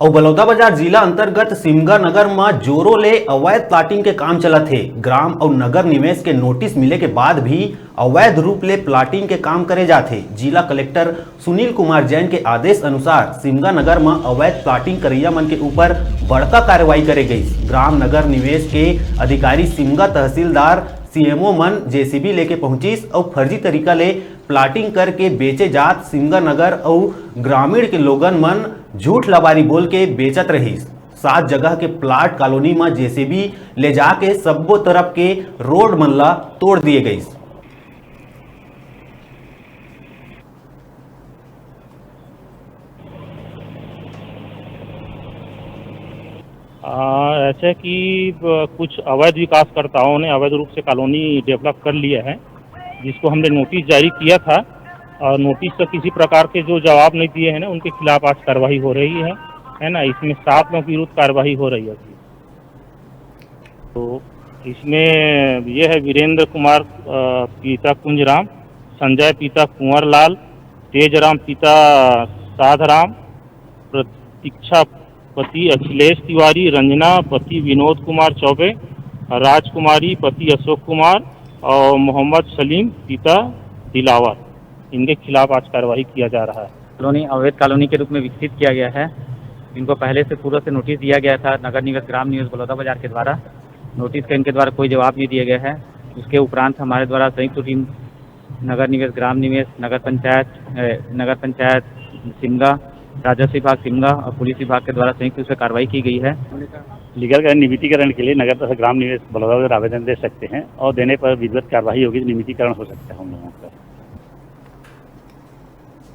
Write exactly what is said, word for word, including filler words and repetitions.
अउ बलौदाबाजार जिला अंतर्गत सिमगा नगर म जोरों ले अवैध प्लाटिंग के काम चलत हे। ग्राम अउ नगर निवेश के नोटिस मिले के बाद भी अवैध रूप ले प्लाटिंग के काम करे जात हे। जिला कलेक्टर सुनील कुमार जैन के आदेश अनुसार सिमगा नगर म अवैध प्लाटिंग करइया मन के ऊपर बड़का कार्रवाई करे गइस। ग्राम नगर निवेश के अधिकारी सिमगा तहसीलदार सीएमओ मन जेसीबी लेके पहुंचिस अउ फर्जी तरीका ले प्लाटिंग करके बेचे जात सिमगा नगर अउ ग्रामीण के लोगन मन झूठ लबारी बोल के बेचत रहिस। सात जगह के प्लाट कॉलोनी म जेसीबी ले जाके सब्बो तरफ के रोड मन ला तोड़ दिए गइस। आ, ऐसे कि ब-, कुछ अवैध विकासकर्ताओं ने अवैध रूप से कॉलोनी डेवलप कर लिया है, जिसको हमने नोटिस जारी किया था और नोटिस का किसी प्रकार के जो जवाब नहीं दिए हैं ना, उनके खिलाफ आज कार्रवाई हो रही है, है ना। इसमें सात लोगों के विरुद्ध कार्रवाई हो रही है अभी। तो इसमें ये है वीरेंद्र कुमार, अ, पिता कुंजराम, संजय पिता कुंवर लाल, तेजराम पिता साधराम, प्रतीक्षा पति अखिलेश तिवारी, रंजना पति विनोद कुमार चौबे, राजकुमारी पति अशोक कुमार और मोहम्मद सलीम पिता दिलावर, इनके खिलाफ आज कार्रवाई किया जा रहा है। कॉलोनी अवैध कॉलोनी के रूप में विकसित किया गया है। इनको पहले से पूर्व से नोटिस दिया गया था नगर निवेश ग्राम निवेश बलौदा बाजार के द्वारा। नोटिस का इनके द्वारा कोई जवाब नहीं दिया गया है। उसके उपरांत हमारे द्वारा संयुक्त टीम नगर निवेश ग्राम निवेश नगर पंचायत, ए, नगर पंचायत सिमगा, राजस्व विभाग सिमगा और पुलिस विभाग के द्वारा संयुक्त रूप से कार्रवाई की गई है। लीगल का नियमितीकरण के लिए नगर तथा ग्राम निवेश बलौदा बाजार आवेदन दे सकते हैं और देने पर विधिवत कार्रवाई होगी तो नियमितीकरण हो सकता है हम लोगों का।